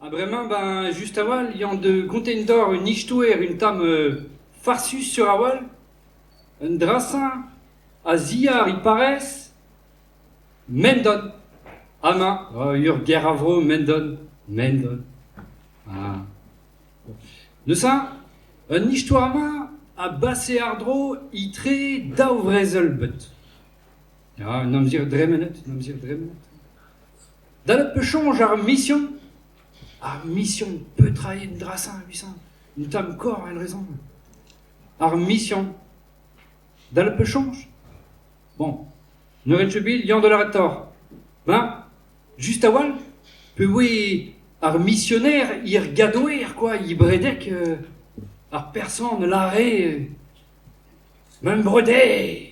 Ha bremañ ben just a-walc'h 'yan da gontañ deoc'h un istoer un tamm farsus sur a-walc'h. Un dra-se a-ziàr e parrez Mendon. Amañ ur ger a vro Mendon, Mendon. Ah. Neuze, un istoer-mañ a base àr-dro etre daou vrezel bet. Ya, un amzer dremenet, un amzer dremenet. Dalet 'peus soñj ar mision? Ar mision petra eo an dra-se, 800? Un tamm korr èl rezon. Ar mision. Dalet 'peus soñj? Bon, ne ret ket bet Yann de Lavator. Ben, just a-walc'h, peogwir ar misioner ir gadoer quoi, i bredek ar person lâre Mem breuder,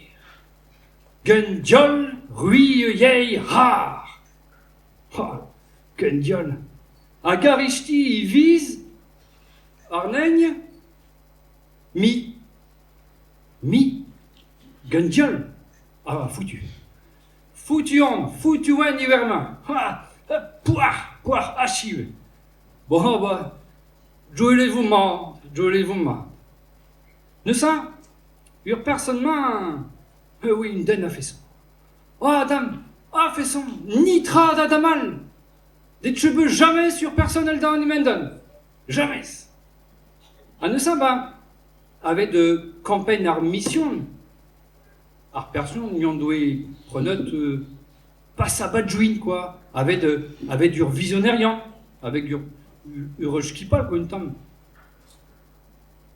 Ken diaoul c'hwi yey rar. Ha, ken diaoul. A garis-ti e viz àrnegn? Mi. Mi. Ken diaoul. Ah, foutu. Foutu on, foutu oan ivermañ. Ha, pouah, pouah, achiv. Bon, bah, joelez-vous mat, joelez-vous mat. Neuze, ur person-mañ e oa un den a-feson. Ah, dam, a-feson, netra da damall. Ne teu james ur personel da an emdenn. James. Ha neuze, ba, avec de campagne ar mission, ar person en doe prenet pas abat-jouin, quoi, avec, avec ur visionerian, avec ur, ur skipal, quoi, un tamm.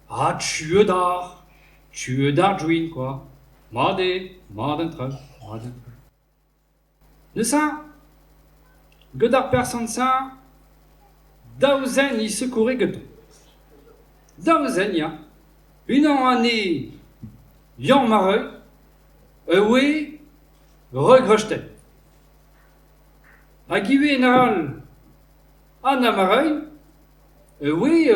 Ah, tuet ar, tuet ar jouin, quoi. Mat eo, mat an traoù, mat an traoù. Neuze, get ar person-se, daou zen he sekoure gantañ. Daou zen, ya. Unan anezhe, Yann Mareuil, e oe re-greuchtet. Hag ivez un all, Anna Mareuil, Oui,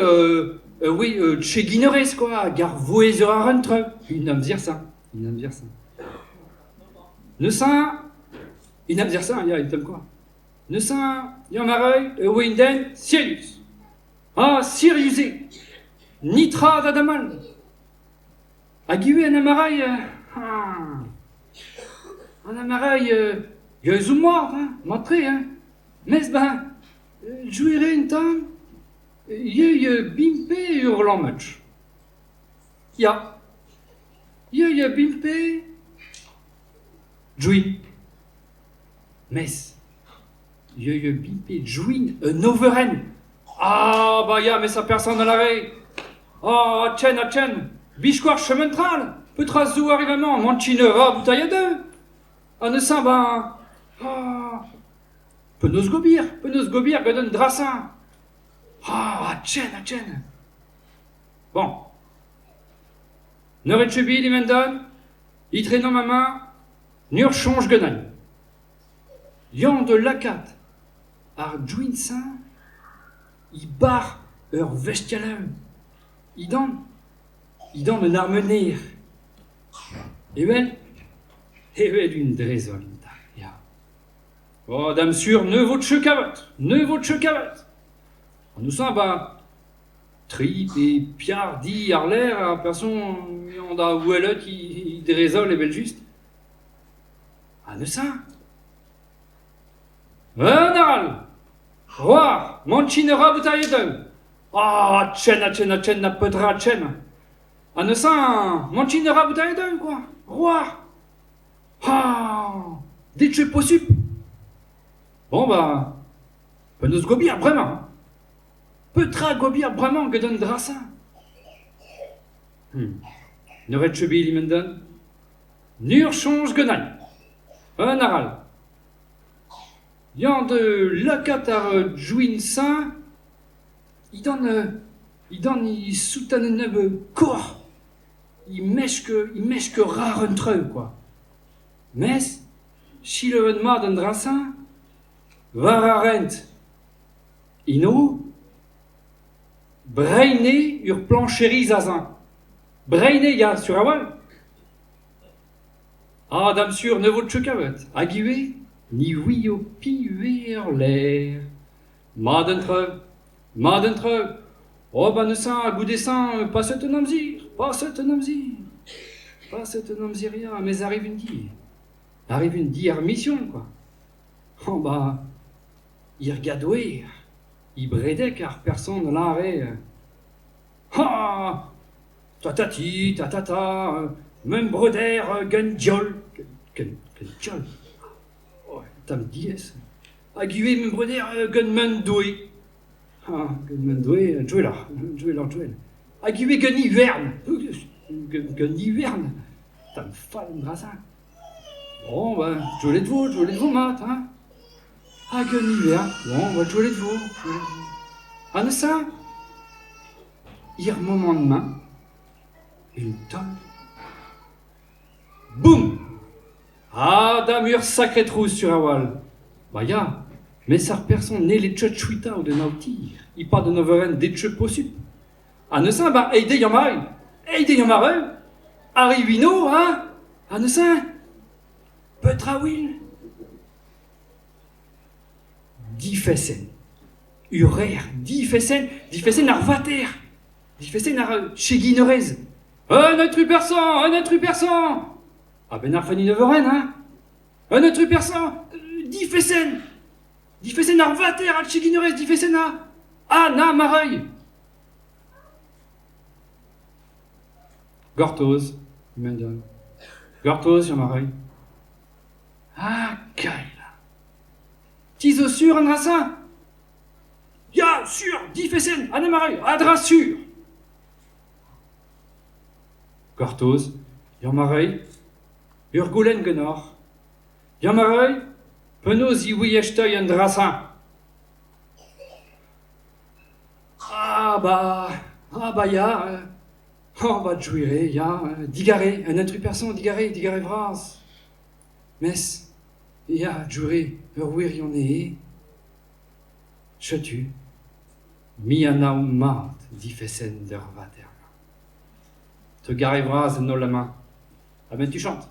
oui, cheginerez quoi, hag ar vouezh ur an traoù. Un amzer-se, un amzer-se. Neuze, un amzer-se, ya, un tamm quoi. Neuze, Yann Mareuil, e oa un den sirius. Ah, sirius eo. Netra da damall. Hag ivez an Amareuil, ah, an Amareuil, ya zo mat, hein, mat-tre, hein. Mes ben, Jouer un tamm ya bimpe ur lammatch. Ya. Ya ya bimpe jouin. Mes ya ya bimpe jouin un overenn. Ah bah ya, mais ça personne ne l'avait. Ah, tchen, ah tchen. Biskoazh chemin tral. Petra zo arrive amañ? Mañchin ur bouteille à deux. Ha neuze ben... Ah, Penaos gobir, penaos gobir gant un dra-se? Ah, a-tchen, a-tchen. Bon. N'aurait ket bet emendan, itrenomp amañ, n'ur soñj ganin. Yann da lakaat ar jouin-se e-barh ur vestialenn. Idan, idan un armener. Evel, evel un drezol enta, ya. Oh, dam sur, ne vo ket kavet, ne vo ket kavet. An neuze ba tri pe piar di àr-lerc'h ar person on da welet he drezol evel-just. Ha neuze Un all C'hoar, mañchin a ra boutailh daou. Ah, tchen ha tchen ha tchen ha petra tchen. Ha neuze, mañchin a ra boutailh daou, quoi. C'hoar. Ha dit ket posupl. Bon bah, penaos gobir bremañ? Petra gobir bremañ get an dra-se? Ne ret ket bet ement Nur soñj ganin. Un arall. Yann de lakaat ar jouin-se, idan idan e souten un nebeud koc'h. E mesk e mesk rar un traoù kwa. Mes selaouet mat an dra-se, war ar hent eno, brein eo ur plañcheriz aze. Brein eo ya, sur a-walc'h. Ah, dam sur ne vo ket kavet. Hag ivez, ni ouio piv eo ur laer. Mat an traoù, mat an traoù. Oh ba neuze goude-se paset un amzer, paset un amzer. Paset un amzer ya, mes arrive un di. Arrive un di ar mission quoi. Oh ba, ir gadouer, i bredek ar person lâre Ha! Tatati, tatata, mem breuder gant diol. Gant diol. Oh, tamm diaes. Hag ivez mem breuder gant man Doue. Ha, gant man Doue, Joël, Joël, Joël. Hag ivez gant ivern. Gant ivern. Tamm fall an dra-se. Bon, ben, Joël vo, Joël vo mat, hein. Hag un ivern. Bon, ben, Joël vo, Joël vo. Ha neuze, ir moment-mañ, un taol. Boum! Ah, dam ur sacré trouz sur a-walc'h. Ba ya, mes ar person n'helle ket chwitañ d'un aotir, e-pad un overenn detch posupl. Ha neuze, ba, eil deiz am arru, eil deiz am arru, arri ino, hein? Ha neuze, petra 'wil? Difesenn. Ur aer difesenn, difesenn ar vater, difesenn ar cheginerez. Un intrus persan, un intrus persan! A-benn ar fin overenn, hein? Un intrus persan, difesenn! Difesenn ar vater, ar cheginerez, difesenn a... Ah, na, mareuil! Gortoz, Mendon. Gortoz, Jean-Mareuil. Ah, kaer! Ti zo sur an dra-se? Ya, sur, difesenn, ha Mareuil, a dra sur! Gortoz, Jean-Mareuil, ur goulenn ganeoc'h. Jean-Mareuil, penaos e ouiech-te an dra-se? Ah bah, ah bah ya, oh bah jouire, ya, digare, un intrus person, digare, digare vras. Mes, ya, jouire, ur wirion eo. Setu, mi anav mat difesenn d'ur vater. Te gare vras en holl amañ. A-benn tu chante.